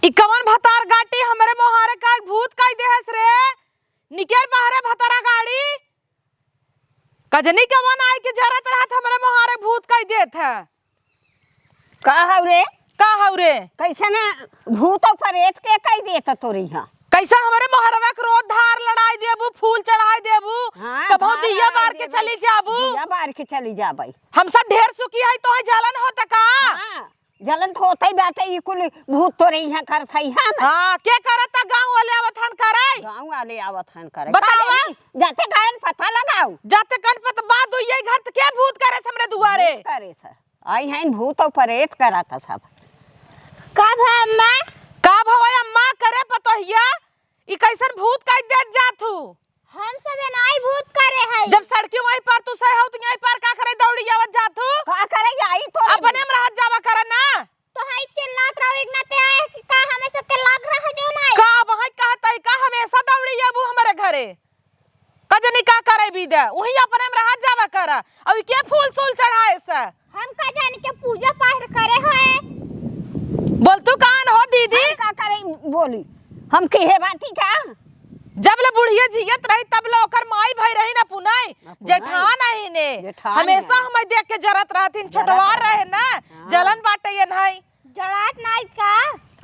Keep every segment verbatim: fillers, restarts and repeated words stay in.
ई कवन भतार गाटी हमरे मोहारे का भूत कइ देहस रे? निकेर बहरे भतारा गाड़ी। कजनी कवन आइ के जरत रहत हमरे मोहारे भूत कइ देत है। का हउ रे? का हउ रे? कइसन भूत अउ परेत के कइ देत तोरे इहाँ? कइसन हमरे मोहरवा के रोज धार लड़ाइ देबू, फूल चढ़ाइ देबू, हाँ, कबहूँ धार दिया लड़ाइ बार के देबे। चली जाबू। दिया बार के चली जाबे। हम सब ढेर सुखी हई, तोहे जलन होत का? हाँ। जलन तो होतइ बाटे, ई कुल भूत तोरे इहाँ करत हई हम। हाँ, के करत? गाँव वाले आवत हन करइ। गाँव वाले आवत हन करइ। बतावा। का जाने, जाते गएन पता लगाउ। जाते गएन पता, बा दुइये घर त के भूत करेस हमरे दुआरे? भूत करेस। अइहैं भूत अउ परेत करत सब। का भा अम्मा? का भवा अम्मा करे पतोहिया? ई कइसन भूत कइ देत जात हू? हम सबे नाई भूत करे हई। जब सड़की वहीं पार तू सहे हउ, त यहीं पार का करे दौड़ी आवत जात हू? का करे जाई तो? अपने में रहत जावा करा ना। तो हई चिल्लात रहो, एक नाते आए कि का हमें सबके लाग रहा जो नाई? का वहीं कहत हई का हमेसा दौड़ी आबू हमरे घरे? कजनी का करे बीदे, वहीं अपने में रहत जावा करा। अउ ई के फूल सूल चढ़ाए से? हम का जानी के पूजा पाठ करे होए। बोल तू कान हो दीदी? हम का करे बोली? हम केहे बाटी का? जब ले बुढ़िया जियत रही तब ले ओकर माई भाई रही ना पुनाई। ना पुनाई। जेठान आही ने। जेठान हमेसा आही। हमें देख के जरत रहथिन, जरत छोटवार रहे। रहे ना। हाँ। जलन बाटे ये नहीं। जरात नाई का?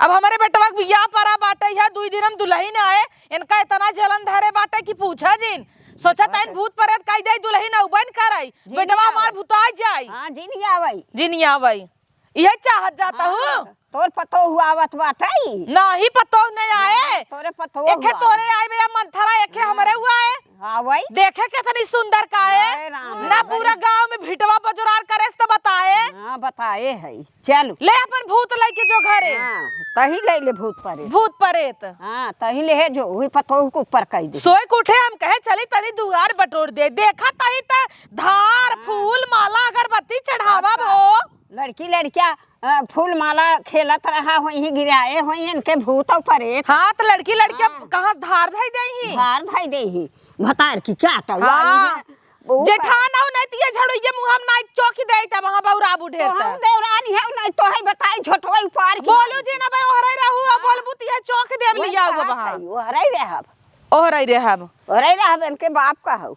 अब हमरे बेटवा के बियाह परा बाटे है, दुई दिन हम दुलहिन आए, इनका इतना जलन धरे बाटे कि पूछा जिन। सोचा तइन भूत परेत कइ देई दुलहिन अउबन करइ, जिन बेटवा आवे। हमार भुताइ जाई। हाँ, जिन आवइ। जिन आवइ। इहे चाहत जाता हूँ। हाँ, तोर पतोहु आवत बाटइ। नाही, पतोहु नहीं आए। हाँ, तोरे पतोहु एखे आए। तोरे आए बे मंथरा, एखे हाँ। हमरे हुआ है। हाँ, वही। देखे केतनी सुंदर का है। हाय राम, ना बड़ी पूरा गाँव में भिटवा बजरार करेस त बताए। हाँ, बताए है। चलु। ले अपन भूत लइके जो घरे। हाँ, तही लइ ले भूत परेत। भूत परेत। हाँ, तही ले है जो वही पतोहु के ऊपर कइ दे। सोए के उठे हम कहे चली तनी दुआर बटोर दे। देखा तही त धार, हाँ। फूल, माला, अगरबत्ती चढ़ावा अच्छा। भो। लड़की लड़किया, अ, फूल माला खेलत रहा होइहीं, गिराए होइहीं इनके भूत अउ परेत। हाँ, त लड़की लड़किया हाँ। कहाँ धार धइ देइहीं? धार धइ देइहीं। भतार की क्या हाँ। टवारी है? ओ जेठान अउ नहीं त ये झड़ुइये मुँह हम नाई चौकी देई तब वहाँ बौराबू ढेर तो हम तक। देवरानी है, नहीं तो है बताई झोटवा उपार की बोलू मारी। जी ना भाई, ओहरे रहू, अब हाँ। बोलबू त ये चौक देब वही लिया हुआ बात वहाँ। है, ओहरे रहब। ओहरे रहब। ओहरे रहब, इनके बाप का हऊ।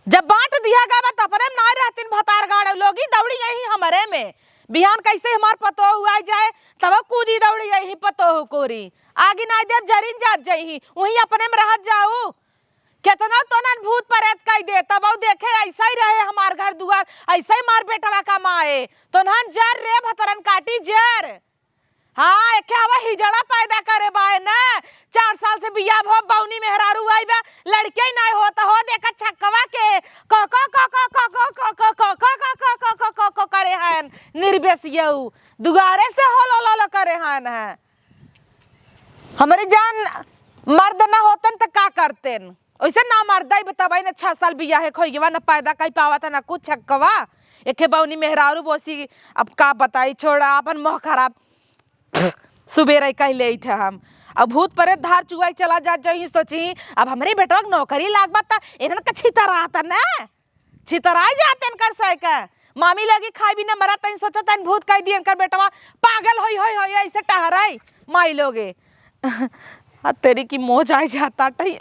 जब बाँट दिहा गवा बा, त अपने में नाई रहतिन भतार गाड़े लोगी, दौड़ी यहीं हमरे में। बिहान कइसे हमार पतोहु आइ जाए, तब कूदी दौड़ी यहीं पतोहु कोरी। आगी नाई देब, जरिन जात जइहीं, वहीं अपने में रहत जाऊ। केतना तोनन भूत परेत कइ दे, तब देखे अइसइ रहे हमार घर दुआर, अइसइ मार बेटवा कमाए। तोनहन जर रे भतरन काटी जर। हाँ, एके हवा हिजड़ा पैदा करे बाए न। चार साल से बियाह भो, बौनी मेहरारू आई बा, लड़के ही नाय होत हो, देखा छक्कवा के क क क क क क क क क क क क क क क क क करे हन, निर्बेसियऊ। दुआरे से होल होल होल करे हन है। हमरे जान मर्द ना होतन त का करतेन? ओइसे ना मर्दाई बताबाई ना, छह साल बियाहे खोई गवा, ना पैदा कई पावत है, ना कुछ हकवा। एके बौनी मेहरारू बोसी, अब का बताई, छोड़ा, आपन मोह खराब सुबेरे कह ले थे हम। अब भूत परेत धार चुआई चला जात जही, सोची, अब हमरे बेटवा के नौकरी लागबा त इन्हन का छितरात ना, छितराई जात इनकर सै के। मामी लगी खाई भी न मरा, तइन सोचा तइन भूत कह दिए इनकर बेटवा पागल होई, होई, होई, ऐसे टहराई माई लोगे। आ तेरी की मोह जाए जाता टही।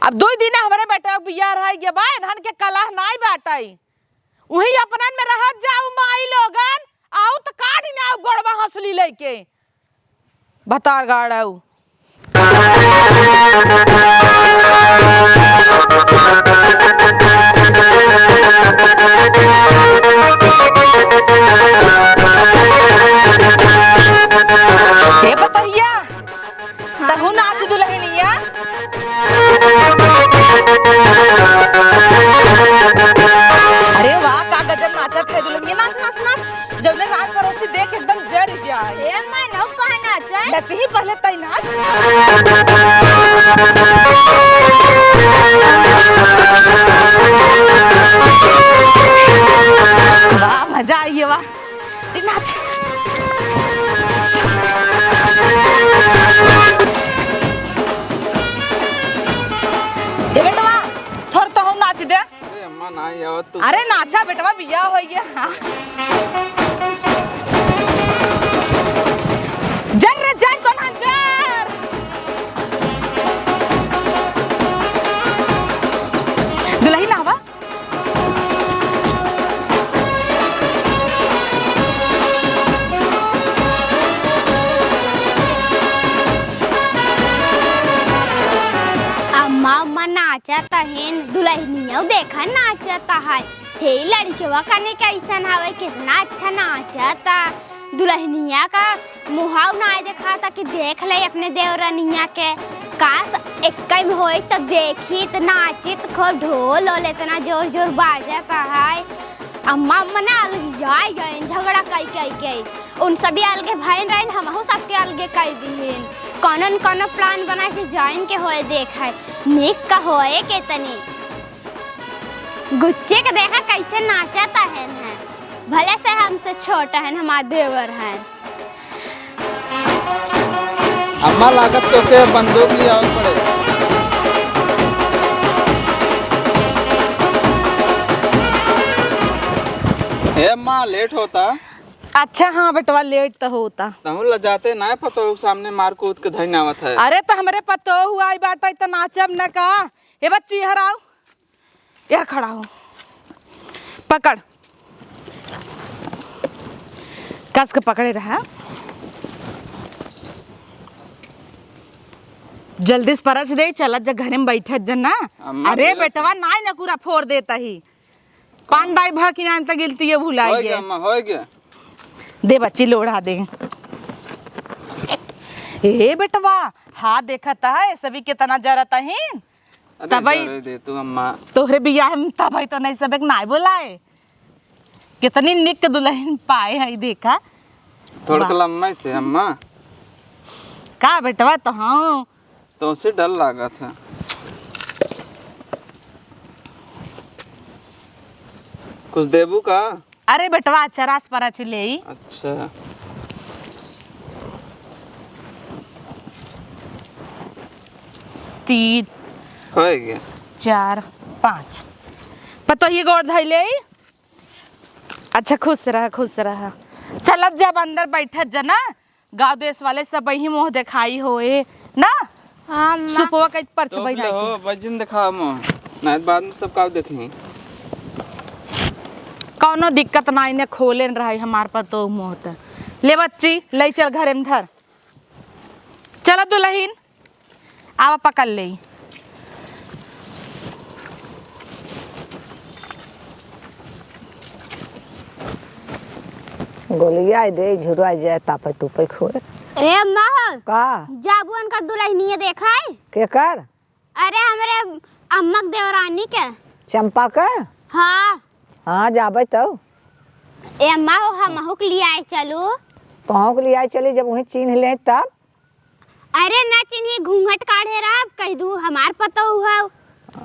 अब दुई दिन हमरे बेटवा के बियाह रह गया बा, इन्हन के कलह नाई बाटई। उही अपनन में रहत जाऊ माई लोगन, आऊ त काट न आऊ गोड़वा हंसुली लइके। भतार गाड़ आऊ। हे पतोहिया, तहु नाच दुलहिनिया। अरे वाह, का गजब नाचत है दुलहिनिया। नाच, नाच, नाच। जौने राज पड़ोसी देख एकदम जर जाए। ए, मैं नौ कहाँ नाचे? नचही पहले तई नाच। वाह, मजा आई है, वाह। नाच। ए बेटवा, थोर तो हम नाच दे। अरे अम्मा, ना आवत तू। अरे नाचा बेटवा, बियाह होइ गया। हाँ। जर रे, जर, नाचत हन, दुलहिनिया देखा नाचत है। हे लड़िकवा कने कैसन हवे, केतना अच्छा नाचत। दुलहिनिया का मुहाव नाय देखाता कि देख ले अपने देवरनिया के। काश एक्कई में होई त देखित, नाचित, खूब ढोल ओल एतना जोर जोर बाजत है। अम्मा मने अलगियाई गइन झगड़ा कई कई के। उन सभी अलगे भइन रहिन, हमहू सबके अलगे कई दिहिन। कौनो न कौनो plan बना के जाइन के होए देखाए। नीक का होए के तनी। गुच्चे के देखा कैसे नाचत हन हैं। भले से हमसे छोट हन, हमार देवर हन। अम्मा, लागत तोके बंदूक लियावे पड़े। हे अम्मा, late होता। अच्छा, हाँ बेटवा, late त होता। तहूँ लजाते ना पतोह के सामने मार कूद के धइन आवत है। अरे, त हमरे पतोह आई बाटे, त नाचब न का? हे बच्ची, इहर आओ। यार, खड़ा हो, पकड़, कस के पकड़े रहा। जल्दी से परछ दे, चलत जा घरे में बैठत जा ना। अम्मा, अरे बेटवा, नाई नकुरा फोर देता ही। पान दाई भा की नान त गिलती है भुलाई होय गे। गया, अम्मा, होय गया। दे बच्ची, लोढ़ा दे। ए बेटवा, हाथ देखत है, सभी केतना जरत ही। अरे तबई जरे दे तू अम्मा। तोहरे बियाह में तबई तो नहीं सबे के नाय बोलाए। कितनी निक दुलहिन पाए है देखा। थोड़ा वाह। लम्बा से अम्मा। का बेटवा तो हाँ। तोसे डर लागत है। कुछ देबू का? अरे बेटवा, चरास परछ लेई। अच्छा। तीन। होय गया। चार, पाँच। पतोहिए गोड़ धई लेई। अच्छा, खुश रह, खुश रह। चलत जब अंदर बैठत जना, गाँव देश वाले सब वही मुँह देखाई होए ना। हाँ, अम्मा। सुपवा के परछ तोप ले हो, बजिन देखा मुँह, नहीं तो बाद में सब काव देखें। कौनो दिक्कत ना, इन्हें खोले न रहा हमार पतोह मुँह त। ले बच्ची, ले चल घरे में धर। चल दुलहिन, आवा पकड़ ले। गोलिया दे, झुरवा जाए, तापे तुपे खोए। ए अम्मा हो। का? जाबू उनकर दुलहिनिया देखाई। के कर? अरे, हमरे अम्मा के देवरानी के। चंपा के? हाँ। हाँ, जाबे तो। ए अम्मा हो, हमहू के लियाए चलू। कहूँ के लियाए चली, जब वहीं चीन्ह ले तब? अरे ना चिन्ही, घूंघट काढ़े रहब, कह दू हमार पतोह हौ।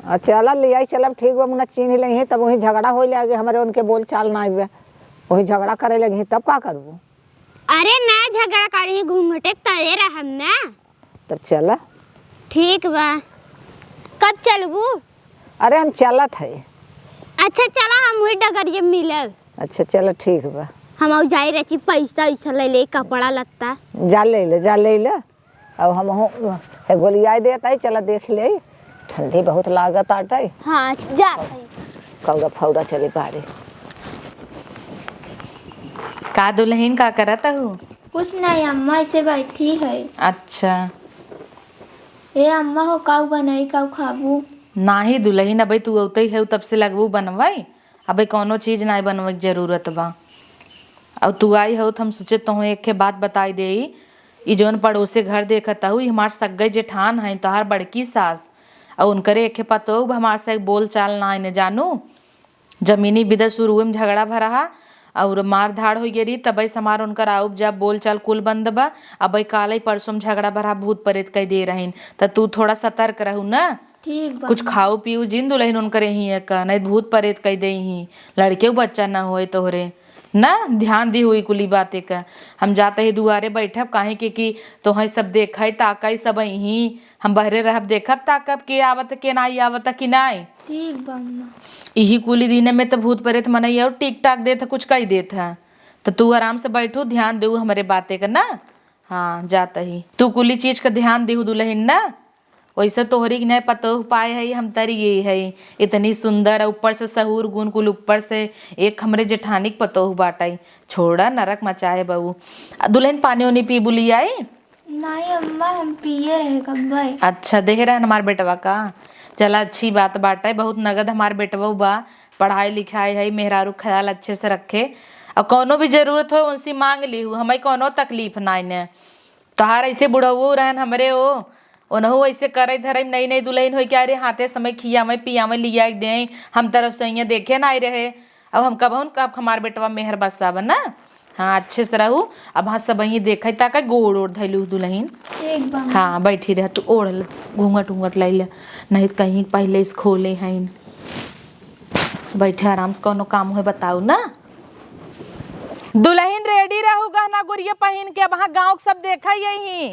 आ, चला लियाई चलब, ठीक बा, मुना चीन्ह लेइहीं, तब वहीं झगड़ा होए लागे, हमरे उनके बोल चाल ना आवे, वहीं झगड़ा करे लगी, तब का करबू? अरे ना झगड़ा करी, घूंघटे के तले रहब ना। तब चला। ठीक बा, कब चलबू? अरे हम चलत है। अच्छा चला, हम वही डगरिया मिलब। अच्छा चला, ठीक बा। हम जाई रची पैसा वैसा ले ले, कपड़ा लत्ता। जा ले ले, जा ले ले। अब हमहू हे गोलियाई देत आई, चला देख ले। ठंडी बहुत लागत आटे। हाँ, जात हई। कौड़ा फौड़ा चले बारे। का दुलहिन, का करत हऊ? कुछ नहीं अम्मा, ऐसे बैठी है। अच्छा। ए अम्मा हो, काऊ बनाई, काऊ खाबू? नाही दुलहिन, अबे तू अउतई है, तब से लगबू बनवाई। अबे कौनो चीज नाई बनवे के जरूरत बा। अउ तू आई हऊ त हम सोचे तोहे एक ठे बात बताई देई। ई जौन पड़ोसे घर देखत हऊ, ई हमार सग्गई जेठान हईं, तोहार बड़की सास। अउ उनकरे एक ठे पतोह बा, हमार से बोल चाल नाई ने जानू। जमीनी बिदा शुरुए में झगड़ा भरा हा अउर मार धाड़ होइ गए रही, तबे से हमार उनकर आउब जाब बोल चाल कुल बंद बा। अबे काले परसों में झगड़ा भरा भूत प्रेत कह दे रहीन, त तू थोड़ा सतर्क रहू ना। ठीक बा। कुछ खाऊ पीऊ जिन दुलहिन उनकरे ही का, नहीं भूत प्रेत कह दे ही, लड़के बच्चा ना होए तोहरे। ना ध्यान दी हुई कुली बातें का। हम जाते ही दुआरे बैठब, काहे के कि तोहई सब देखई ताकई सब यहीं, हम बहरे रहब देखब ताकब के आवत के नाई आवत कि नाई। ठीक बा अम्मा। इही कुली दिने में त भूत प्रेत मनई अउर टिक टाक देत ह, कुछ कही देत ह। त तू आराम से बैठू, ध्यान देऊ हमरे बातें का ना। हाँ, जात ही। तू कुली चीज का ध्यान देहू दुलहिन ना। वैसे तोहरी के नए पतोह पाए हई, हम तरी गई हई। इतनी सुंदर, ऊपर से सहूर गुण कुल, ऊपर से एक हमरे जेठानी के पतोह बाटई। छोड़ा, नरक मचाए बहू। आ दुलहिन, पानी ओनी पी बुली आई? नाहीं अम्मा, हम पिए रहे कब्बे। अच्छा, देहे रहन हमार बेटवा का। चला, अच्छी बात बाटे, बहुत नगद हमार बेटवा बा, पढ़ाई लिखाई है, मेहरारू ख्याल अच्छे से रखे। और कौनो भी जरूरत हो, उनसे मांग लिहू, हमें कौनो तकलीफ नाई ने। तोहार ऐसे बुढ़ऊ रहन हमरे ओ, ओनहू ऐसे करे धरे, नई नई दुल्हन होई के, अरे हाथे समय खियावे पियावे लिया के दे, हम तरह से देखे नाई रहे। अब हम कबहुन कब हमार बेटवा मेहर बसाब ना। हाँ, अच्छे से रहू। अब हाँ, सब यहीं देखे ताके गोड़ ओड़ धैलू दुल्हन। ठीक बा। हाँ, बैठी रह, तू ओढ़ ले, घूंघट उंघट ले ले, नहीं तो कहीं पहले से खोले हैं। बैठे आराम से, कौनो काम होए बताऊ ना। दुल्हन रेडी रहू, गहना गुरिया पहिन के, अब हाँ गाँव के सब देखा यही।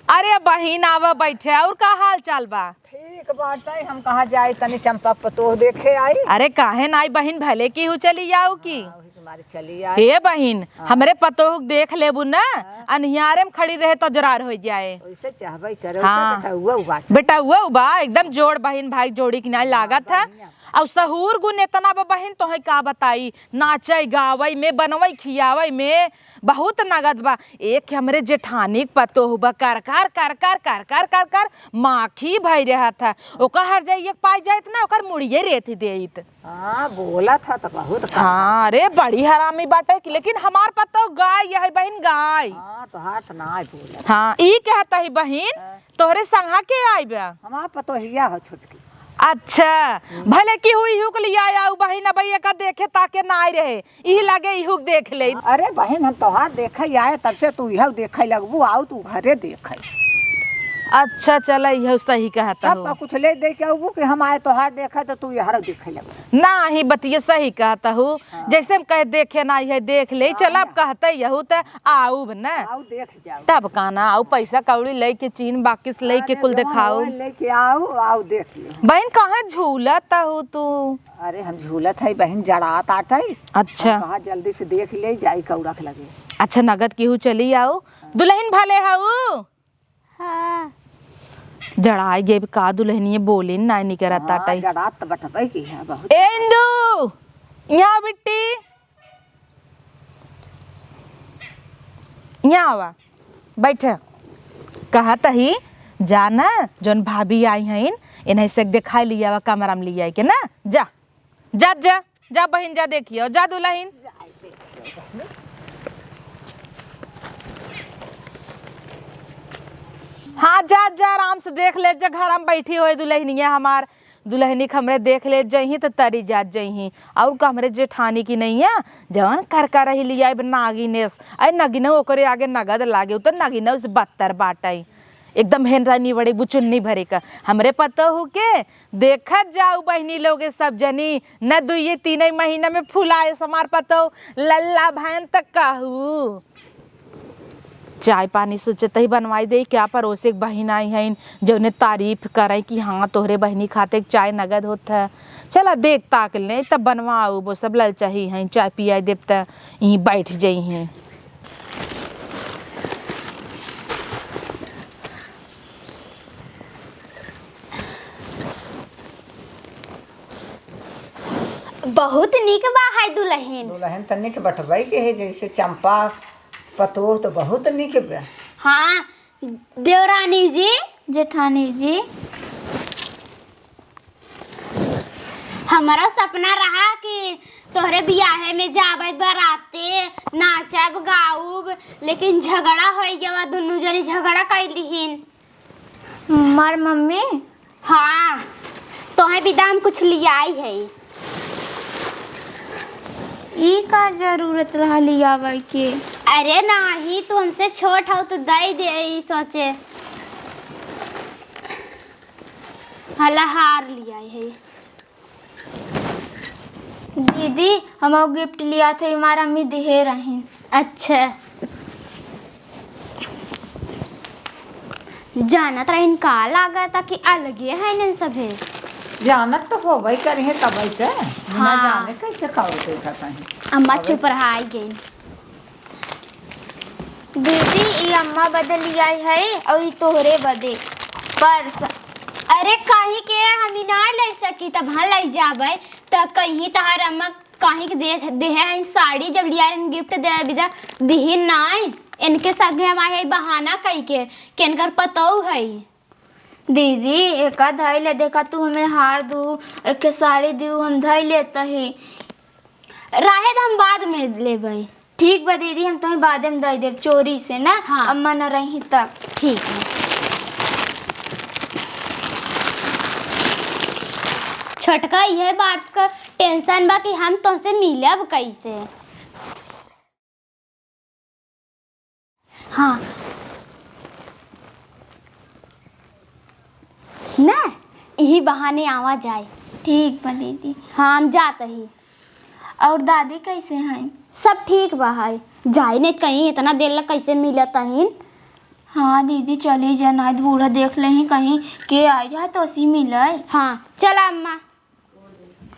अरे बहिन, आवा बैठे, और का हाल चाल बा? ठीक बाटे, हम कहाँ जाई, तनी चंपा के पतोह देखे आई। अरे काहे ना आई बहिन, भले केहू चली आऊ की। हाँ, वही तुम्हारे चली आई। हे बहिन, हाँ। हमरे पतोह के देख लेबू ना, हाँ। अन्हियारे में खड़ी रहे तो जरार हो जाए। वैसे चाहबे करे, हाँ। वैसे बेटा हुआ हुआ। बेटा हुआ बा, एकदम जोड़ बहिन भाई जोड़ी की नाई हाँ, लागत है। बढ़िया। और सहूर गुण इतना बा बहिन, तोहे का बताई, नाचे गावे में, बनवे खियावे में बहुत नगद बा। एक हमरे जेठानी के पतोह बा, कर कर कर कर कर कर कर कर माखी भई रहत है। ओका हर जाइए पाई जाइत ना, ओकर मुड़िए रेत देइत। हाँ, बोलत है तो बहुत कर। हाँ, अरे बड़ी हरामी बाटे कि, लेकिन हमार पतोह गाय है बहिन, गाय। हाँ, तो हाथ ना बोलत। हाँ, ई कहत ही बहिन, हाँ। तोहरे संघा के आई बा? हमार पतोहिया हो छोटकी। अच्छा, हम्म। भले केहू इहू के लिया आऊ बहिन, अब एका देखे ताके ना आई रहे, इही लागे इहू के देख ले। अरे बहिन, हम तोहार देखे आए, तब से तू इहू देखे लगबू, आऊ तू घरे देखे। अच्छा, चला, इहू सही कहत तब हो। का कुछ ले दे के आऊ कि हम आए तोहार देखे, तो तू इहर देखे लगबू। ना, ही बतिया सही कहत हो। हाँ। जैसे हम कहे देखे ना आई है, देख ले, हाँ, चला, अब कहते यहू त आऊ न। आऊ देख जाओ। तब का ना, आऊ पैसा कौड़ी लेके, चीन बाकिस लेके अरे कुल जवन देखाऊ। होए लेके आऊ, आऊ देख लियो। बहिन, काहे झूलत हऊ तू? अरे हम झूलत है बहिन, जड़ात आटे। अच्छा। हम कहा जल्दी से देख ले, जाई कौड़ा के लगे। अच्छा, नगद केहू चली आऊ। दुल्हन भले हऊ? हाँ। जड़ाई गए का दुल्हनिए बोले ना निकरत हाँ, आटे। जड़ात तो बटबे की है बहुत। ए इंदू, यहाँ बिट्टी। यहाँ आवा, बैठ। कहत ही, जा ना, जौन भाभी आई हईन, इन्हें से देखाई लिया, कमरा में लिया के ना, जा, जा, जा, जा बहिन, जा देखियो, जा दुल्हन। हाँ, जा, जा, आराम से देख ले, जा घर में बैठी होए दुल्हनिया हमार। दुल्हनी के हमरे देख ले जइहीं त तरी जात जइहीं। और का हमरे जेठानी की नइया जवन कर कर रही लियाइब नागिनेस। अरे नगिनो ओकरे आगे नगद लागे, उ त नगिनो से बदतर बाटइ। एकदम हेनरा निवड़े बुचुन्नी भरे का। हमरे पतोहू के देखत जाऊ बहिनी लोगे सब जनी, न दुइये तीने महीना में फुलाए समार पतोहू लल्ला भयन त कहू। चाय पानी सोचत ही बनवाई देई, क्या पड़ोसी के बहिन आई हईन, जौने तारीफ करई कि हाँ, तोहरे बहिनी खाते चाय नगद होत है। चला देख ताक ले, तब बनवाऊ, वो सब ललचाही हईन, चाय पियाई देब त यहीं बैठ जइहीं। बहुत नीक बा है दुलहिन। दुलहिन त नीक बटबई के है, जैसे चंपा पतोह त बहुत नीक बा। हाँ, देवरानी जी। जेठानी जी। हमारा सपना रहा कि तोहरे बियाहे में जाबे बराते, नाचब, गाउब, लेकिन झगड़ा होइ गवा, दुनू जनी झगड़ा कइ लिहिन। मार मम्मी। हाँ, तोहे बिदा हम कुछ लियाई है। ई का जरूरत रहा लियावे के? अरे नाही, तू हमसे छोट हऊ, तू दे दे, ई सोचे। हला हार लियाई है। दीदी, हम गिफ्ट लिया थे, हमार अम्मी दिहे रही। अच्छा। जानत रहिन का लागत कि अलगे हैं इन सभे। जानत तो होबे करिहे तबे ते। बिना हाँ। जाने कैसे खाओ देखत हैं। अम्मा अबे चुप रहा, आई गई। दीदी, ई अम्मा बदे लियाई है और ई तोहरे बदे पर्स। अरे, काहे के हम ई ना ले सकी, तब हाँ ले जाबे, त कहीं तहार अम्मा काहे के दे, देहे हैं साड़ी, जब लिया रहन गिफ्ट दे बिदा, दिही नाई। इनके संगे हम आए हई बहाना कई के, कि इनकर पतोह हई। दीदी, एका धई ले, देखा तू हमें हार दू, एके साड़ी दू, हम धई लेत ही। रहे द, हम बाद में लेबै। ठीक बा दीदी, हम तोहे बादे में दई देब चोरी से ना, हाँ। अम्मा न रही तब। ठीक है। छोटका, इहे बात का tension बा कि हम तोहसे मिलब कैसे। हाँ। ना, इही बहाने आवा जाए। ठीक बा दीदी। हाँ, हम जात ही। और दादी कैसे हैं? सब ठीक बा है। जाए नहीं कहीं, इतना देर लग कैसे मिलत हईन? हाँ दीदी, चली जा, नाहीं बूढ़ा देख लेही कहीं के आई रहा तो असी मिले। हाँ, चला अम्मा।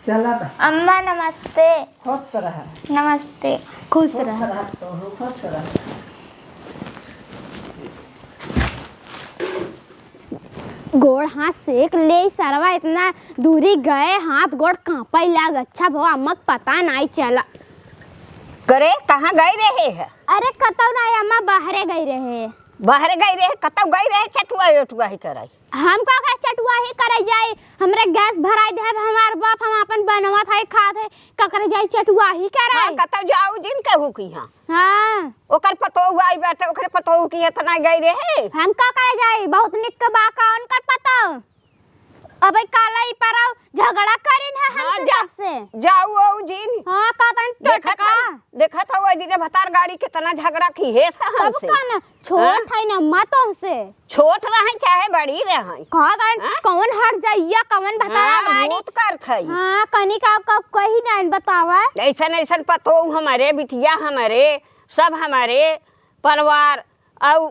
चला बा। अम्मा नमस्ते। खुश रह। नमस्ते। खुश खुश रह। रह तो, खुश रह। गोड़ हाथ सेक ले, ई सरवा इतना दूरी गए, हाथ गोड़ कांपे लाग। अच्छा भवा अम्मा के पता नाई चला। करे, कहाँ गई रहे है? अरे कतौ नाई अम्मा, बाहरे गई रहे। बाहरे गई रहे, कतौ गई रहे, चटुआ ओटुआ ही कराई। हम का करे चटुआही करे जाई? हमरे गैस भराई देहब हमार बाप, हम आपन बनवत है, खात है, का करे जाई चटुआही करे? हाँ, कतौ जाऊ जिन केहू किहाँ। हाँ। ओकर पतोहू आई बाटे, ओकरे पतोहू किहाँ त नाई गई रहे। हम का करे जाई? बहुत निक के बा का उनकर पतोह? अबे काला ई परौ झगड़ा करिन है हाँ, हमसे जा-, सबसे। जाऊ ओऊ जिन। हाँ, का तन देखत टटका। हौ, देखत हौ, ओई दिने भतार गाड़ी केतना झगड़ा किहे से तब हमसे। का ना, छोट हाँ? है ना, अम्मा तोहसे। छोट रहै चाहे बड़ी रहै। का जान हाँ? कौन हट जाइया, कौन बताया हाँ, गाड़ी। भूत करत है। हाँ, कनी का, का कही जान बतावा। ऐसन, ऐसन पतोह हमरे, बिटिया हमरे, सब हमरे, परिवार, अउ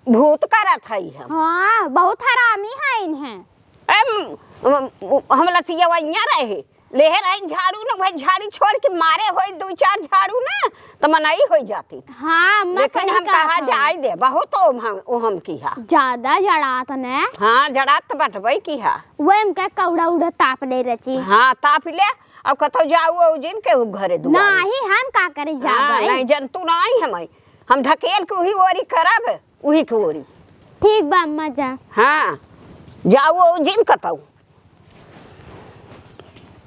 भूत करत है हम। हाँ, बहुत हरामी है इन्हें। ए, म-, म-, हम लतियवैया रहे, लेहे रही झाड़ू न, वही झाड़ी छोड़ के मारे होई दू चार झाड़ू न, त मनई होई जाती। हाँ, अम्मा लेकिन सही हम कहा कहा था। जाए दे, बहुत ओहम, ओहम किहा। ज्यादा जड़ात ने। हाँ, जड़ात त बटबई किहा। वो इनका कौड़ा उड़ा ताप ले रची। हाँ, ताप ले, अब कतौ जाऊ औ जिन केहू घरे दुआरे। नाही, हम का करे हाँ, जाबे? नहीं जन तू नाही हमाई। हम ढकेल के उही ओरी करब, उही के ओरी। ठीक बा अम्मा जा। हाँ, जाऊ औ जिन कतौ।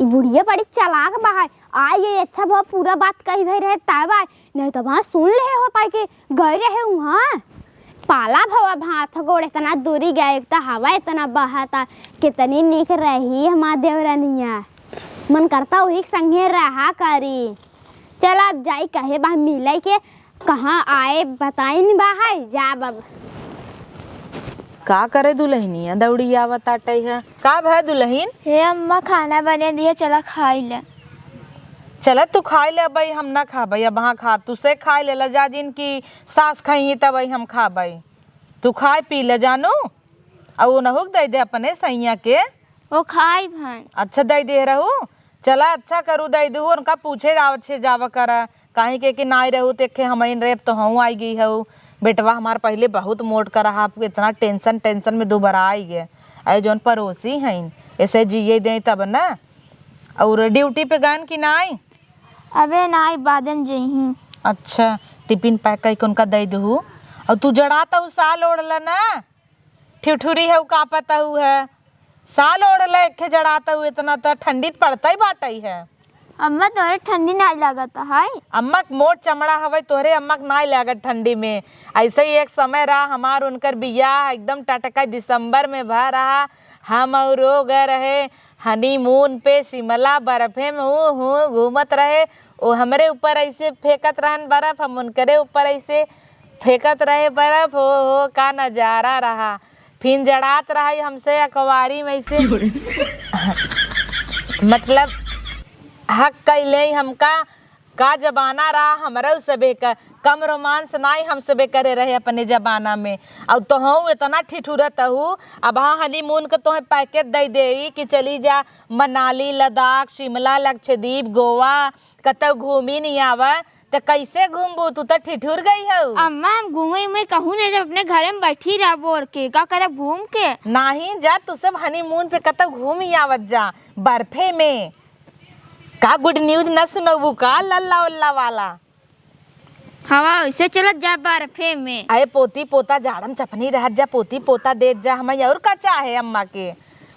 ई बुढ़िया बड़ी चालाक बा है। आई गई, अच्छा भवा पूरा बात कही भई रहे तब आई, नहीं तो वहाँ सुन ले होता है कि गए रहे वहाँ। पाला भवा भात गोड़ इतना दूरी गए, एक तो हवा इतना बहता, कितनी निक रही हमार देवरनिया। मन करता वही के संगे रहा करी। चल अब जाई कहे बा मिले के, कहाँ आए बताइन बा है, जाब अब। का करे दुलहिनिया दौड़ी आवत आटै है? का भय दुलहिन? हे अम्मा, खाना बने दिए, चला खाई ले। चला तू खाई ले, अबई हम ना खाबई, अब हाँ खाब, तू से खाई ले, लजा जिन की सास खइही तबई हम खाबई। तू खाए पी ले जानू, अउ उनहू के दे दे अपने सैया के। ओ खाई भाई। अच्छा दे दे रहू, चला अच्छा करू दे दू, उनका पूछे जाव छे जाव करा, काहे के कि नाई रहू त एखे हमइन रेप तो हूँ आई गई हऊ। बेटवा हमार पहिले बहुत मोट कर रहा, अब इतना tension, tension में दुबरा आई गए। अरे जौन पड़ोसी हईन, ऐसे जिए दें तब ना। और duty पे गन कि नाई? अबे नाई, बादन जइहीं। अच्छा, टिफिन pack करके उनका दे दहू। और तू जड़ात हऊ साल ओढ़ला ना, ठिठुरी हऊ कांपत हऊ है। साल ओढ़ले एखे जड़ात हऊ, इतना त ठंडी त पड़तई बाटई है। अम्मा, तोरे ठंडी नाई लागत है? अम्मा के मोट चमड़ा हवे, तोहरे अम्मा के नाई लागत ठंडी में। ऐसे ही एक समय रहा, हमार उनकर बियाह एकदम टटका दिसंबर में भा रहा। हम और वो गए रहे honeymoon पे शिमला बर्फे में, ऊ, हूँ, घूमत रहे। वो हमरे ऊपर ऐसे फेंकत रहन बर्फ, हम उनकरे ऊपर ऐसे फेंकत रहे बर्फ। हो, हो, का नजारा रहा। फिन जड़ात रहा हमसे अखबारी में ऐसे। मतलब, हक कैले हमका, का जमाना रहा हमरऊ सबे का। कम रोमांस नाई हम सबे करे रहे अपने जमाना में। अब तोहऊ इतना ठिठुरत हऊ, अब हाँ honeymoon के तोहे package दे देई कि चली जा मनाली, लद्दाख, शिमला, लक्षद्वीप, गोवा, कतौ घूमी नहीं आवा, त कैसे घूमबू? तू त ठिठुर गई हऊ। अम्मा, हम घूमे उमे कहूँ नहीं, जब अपने घरे में बैठी रहबो और के, का करब घूम के? नाहीं जा, तू सब honeymoon पे कतौ घूमी आवत जा, बर्फे में। का good news न सुनबू का लल्ला उल्ला वाला? हवा वैसे चलत जा बर्फे में। अरे पोती पोता जाड़म चपनी रहत जा, पोती पोता देत जा, हमइ अउर का चाहे अम्मा के?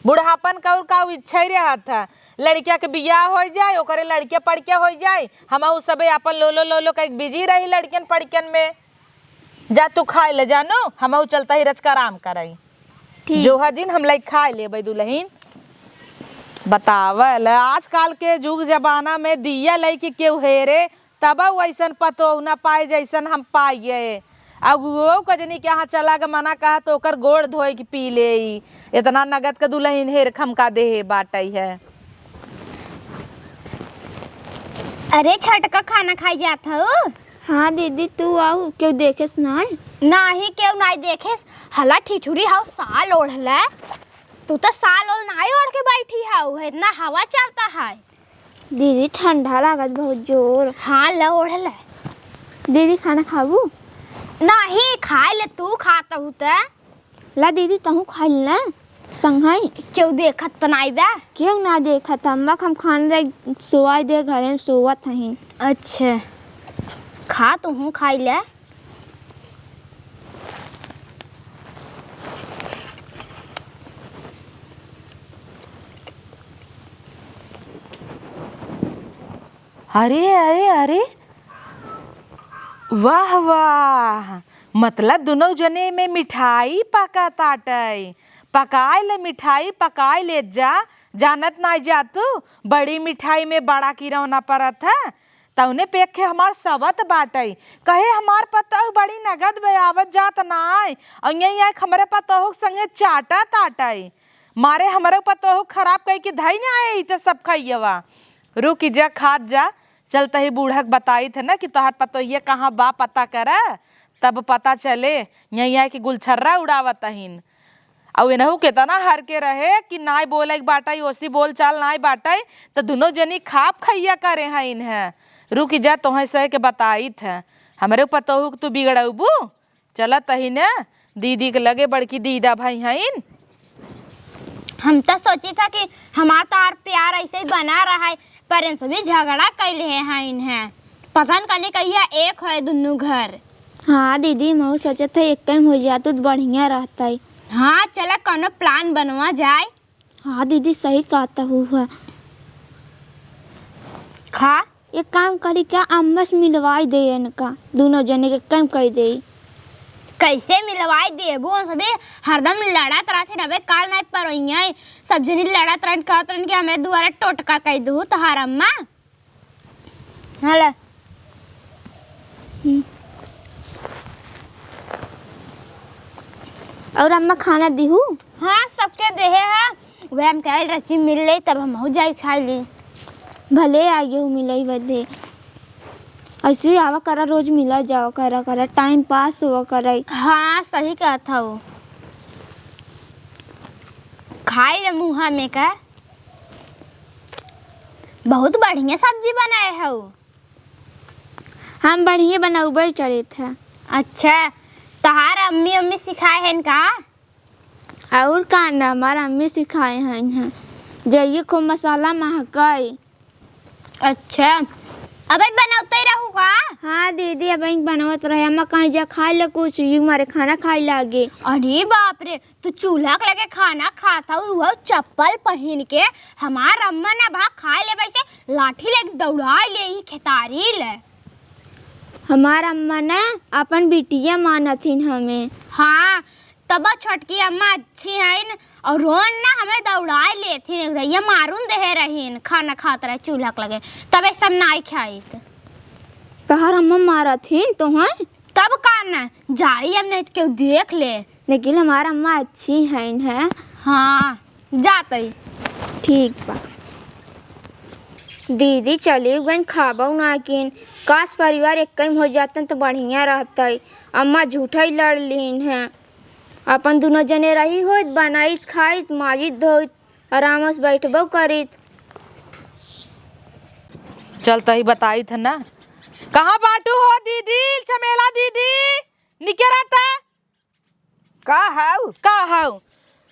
बुढ़ापन का अउर का इच्छा ही रहत है? लड़किया के बियाह होइ जाए, ओकरे लड़किया पड़किया होइ जाए, हमहू सबे आपन लोलो लोलो कइ के बिजी रही लड़कियन पड़कियन में। जा तू खाइ ले जानू, हमहू चलत ही रचका आराम करइ। ठीक। जो है जिन हम लइ खाइ लेबइ दुलहिन। बतावल, आजकाल के जुग जमाना में दिया लइ के केहू हेरे, तब वइसन पतोह न पाए जइसन हम पाइए। अउ वो कजनी के यहाँ चला के मना कहा तो ओकर गोड़ धोइ के पी लेइ। एतना नगद के दुलहिन हेर खमका देहे बाटइ है। अरे छोटका, खाना खाइ जात हउ? हाँ दीदी, तू आउ, केहू देखेस नाहीं? नाहीं, केहू नाहीं देखेस। हला ठिठुरी हउ, साल ओढ़ले। तू तो साल ओढ़ नाहीं ओढ़ के बैठी हउ, इतना हवा चलता है। दीदी, ठंडा लागत बहुत जोर। हाँ, ल ओढ़ ले। दीदी, खाना खाबू? नाहीं, खाइ ले, तू खात हू त। ला दीदी, तहूँ खाइ ले ना, संगही। केहू देखत त नाई बा? केहू ना देखत, अम्मा के हम खाना दे, सोवाई दे, घरे में सोवत हईन। अच्छा, खा, तहूँ खाइ ले। अरे, अरे, अरे, वाह, वाह, मतलब दुनों जने में मिठाई पका ताटइ। पकाइ ले मिठाई, पकाइ ले जा, जानत नाई जा तू, बड़ी मिठाई में बड़ा किरौना परत है। तउने पेखे हमार सवत बाटइ, कहे हमार पतोह बड़ी नगद बे, आवत जात नाई, अउ यहीं आइके हमरे पतोह के संगे चाटा ताटइ। मारे हमरे पतोह खराब कइ के धइ न आए, ई त सब खइयवा। रुकि जा, खात जा, चलत ही बूढ़ा के बताइत है ना कि तोहार पतोहिया कहाँ बा, पता करा, तब पता चले। यहीं आइके गुलछर्रा उड़ावत हइन। अउ एनहू केतना हर के रहे कि नाई बोले के बाटइ, ओसी बोल चाल नाई बाटइ, त दुनो जनी खाप खइया करे हइन है। रुकि जा, तोहइ सह के बताइत है। हमरे पतोहू के तू बिगड़उबू? चलत ही न दीदी के लगे, बड़की दीदा भइ हइन। हम त सोचित ह कि हमार तोहार प्यार अइसे ही बना रहइ, पर इन सभी झगड़ा कइ लेहे हइन है। पता न कनी कहिया एक होइ दुन्नू घर। हाँ दीदी, महू सोचत है एक टाइम होइ जात त बढ़िया रहतइ। हाँ, चला कउनो plan बनवा जाए। हाँ दीदी, सही कहत हू है। खा। एक काम करी का, अम्मा से मिलवाइ दे इनका, दुनो जने के कम कइ दे। कइसे मिलवाइ देबू? सभी हरदम लड़त रहथिन, अबे काल नाई परोइया, सब जनी लड़त रहन, कहत रहन कि हमरे दुआरे टोटका कइ दू तोहार अम्मा। हाँ ले। हम्म। अउर अम्मा खाना दिहू? हाँ, सबके देहे है। वह हम कहे रची मिल ले, तब हमहू जाई खाइ ली। भले आइयो मिलइ बदे। अइसे ही आवा करा, रोज मिला जावा करा, करा, time pass हुआ करा। हाँ, सही कहत हउ। खाइ ले मुँहा में का। बहुत बढ़िया सब्जी बनाए हउ। हम बढ़िया बनउबइ करित है। अच्छा, तोहार अम्मी, अम्मी सिखाए हइन का? अउर का ना, हमार अम्मी सिखाए हइन हैं। जइये खूब मसाला महकइ। अच्छा, अबइ बनउतइ रहू का? हाँ दीदी, अबइ बनवत रहे। अम्मा कहीं जा खाइ ले कुछ, यू मारे खाना खाइ लागे। अरे बाप रे, तू चूल्हा के लगे खाना खात हऊ, उहउ चप्पल पहिन के। हमार अम्मा ना भा खाइ लेबइ से लाठी लेके दौड़ाइ लेइ खेतारी ले। हमार अम्मा ना अपन बिटिया मानथिन हमें। हाँ, तब छोटकी अम्मा अच्छी हइन, अउर रोन ना हमें दौड़ाइ लेथिन, एक दइया मारुन देहे रहिन खाना खात रहे चूल्हा के लगे, तबे सब नाई खाइत। तोहार अम्मा मारथिन तोहइ? तब का ना, जाई अब, नहीं तो केहू देख ले। लेकिन हमार अम्मा अच्छी हइन है। हाँ, जातई। ठीक बा। दीदी चली गइन, खाबउ ना किन। काश परिवार एक्कइ में होइ जातन त बढ़िया रहतइ। अम्मा झूठइ लड़ लीन है। अपन दुनो जने रही होइत, बनाइत, खाइत, माजित, धोइत, आराम से बैठबउ करित। चल तही बताइत है ना। कहाँ बाटू हो दीदी, चमेला दीदी? निकरा त। का हऊ? का हऊ?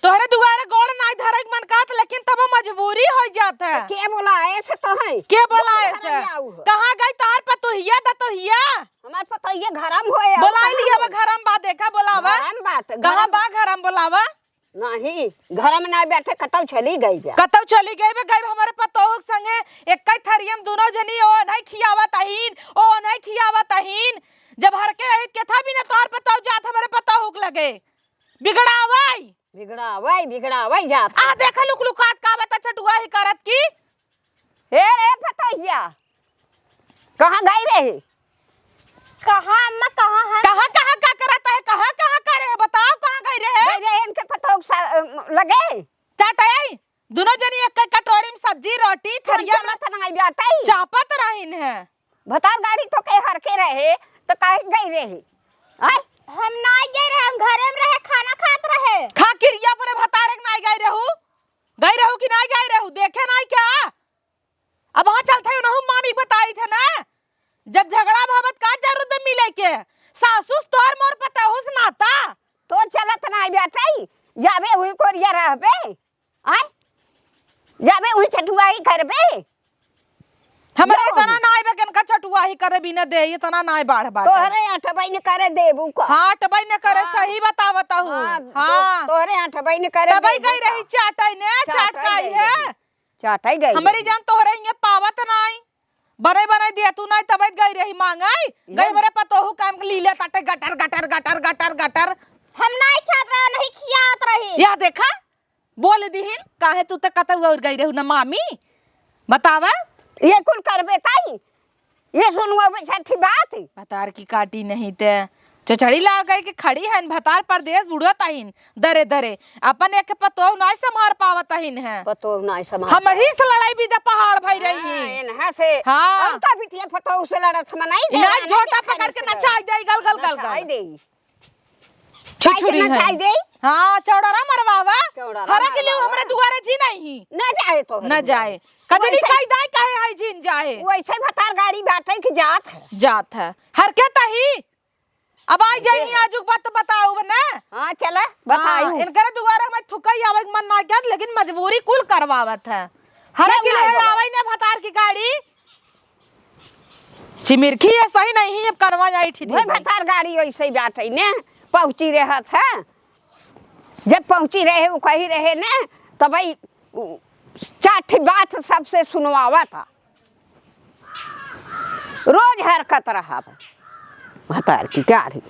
तोहरे दुआरे गोड़ नाई धरे के मन कहत, लेकिन तबो मजबूरी होइ जात है। के बोलाए से तोहइ? के बोलाए से? कहाँ गई तोहर पतोहिया दतोहिया? हमार पतोहिया ये घरम होए, अब बोलाई कहाँ लिया बा होए? घरम बा, देखा, बोलावा। घरम बाटे, कहाँ घरम बा घरम, बोलावा। नहीं, घरम ना बैठे, कतौ चली गई बा। कतौ चली गई बा, गई हमरे पतोहू के संगे, एक्कै थरियम दुनो जनी, ओ नहीं खियावत अहीन, ओ नहीं खियावत अहीन। जब हरके रहित के था भी ना तोहर पतोहू जात हमरे पतोहू के लगे। बिगड़ावई। बिगड़ावई, बिगड़ावई जात आ है। देखा लुकलुकात का बता चटुआ ही करत की। हे रे पतोहिया, कहाँ गई रहे? कहाँ अम्मा, कहाँ है? कहाँ, कहाँ का करत है? कहाँ, कहाँ करे है? बताओ, कहाँ गई रहे? गई रहे इनके पतोह के सा-, लगे। चाट आई? दुनो जनी एक कटोरी में सब्जी, रोटी, कौन थरिया में चलत नहीं बाटई? चापत रहिन है। भतार गाड़ी तो के हर के रहे, तो काहे गई रहे? आय? हम नाई गए रहे, हम घरे में रहे, खाना खात रहे। खा किरिया अपने भतारे के नाई गए रहू? गए रहू कि नाई गए रहू? देखे नाई क्या? अब वहाँ चलत है, उनहु मामी बताई थे ना, जब झगड़ा भावत का जरूरत है मिले के? सासुस तोर मोर पतहुस नाता। तोर चलत नाई बेटई, जाबे हुई कोरिया रहबे, आय? जाबे हुई चटुआई करबे। हमरे लो। इतना नाई बे, केनका चटुआई करे बिना दे, इतना नाई बाढ़ बाटे। तोहरे अटबई न करे देबू का? हाँ, अटबई न करे, हाँ। सही बतावत हूँ। हाँ, तो-, हाँ। तोहरे अटबई न करे तबई देबू गई का? रही चाटई ने, चाट चाटई काई गई है। रही। चाटई गई हमरी रही। जान तोहरे इहाँ पावत नाई, बने बने दिया तू नाई, तबई गई रही मांगई, गई ले। हमरे पतोहू काम के लीले ताटे गटर, गटर, गटर, गटर, गटर। हम नाई खात रहे, नहीं खियात रही। यह देखा, बोल दिहिन, काहे तू त कतौ और गई रहू ना मामी? बतावा। ये कुल करबे ताई, ये सुनवा बे छठी बात। भतार की काटी नहीं ते चचड़ी ला गई कि खड़ी हन, भतार परदेस बुढ़त आइन, दरे दरे अपन एक पतोह नाई संभार पावत आइन है। पतोह नाई संभार हम ही से लड़ाई भी द पहाड़ भई रही हाँ, है। इनहा से हाँ। हम तो बिटिया पतोह से लड़त हम नहीं इन्हें देवाना झोटा के पकड़ के खरीद नचाई दे, गल, गल, गल, नचाई गल। दे। छुछुरी काहे के है। नचाई दे? हाँ, चौड़रा मरवावा। चौड़रा हरा के लिए मरवावा। हमरे दुआरे जी नहीं। ना जाए तो ना जाए। कजली वैसे काई दाई काहे है जीन जाए? वैसे भतार गाड़ी बाटे कि जात है। जात है। हर के तही? अब आई जाई ही है। आजुक बात बताऊ ना। हाँ, चला, बताऊ। हाँ, इनकर दुआरे हमें थुकई आवे के मन ना जात, लेकिन मजबूरी कुल करवावत है। हरा के लिए आवे ना भतार की गाड़ी। चिमिरखी है, सही नहीं है, अब करवा जाई थी वही दीदी। भतार गाड़ी वैसे ही बाटे ने, पहुँची रहत है। जब पहुँची रहे, वो कही रहे ने, तो भाई, उ, चार ठे बात सबसे सुनवावा था। रोज हरकत रहा भतार की गाड़ी।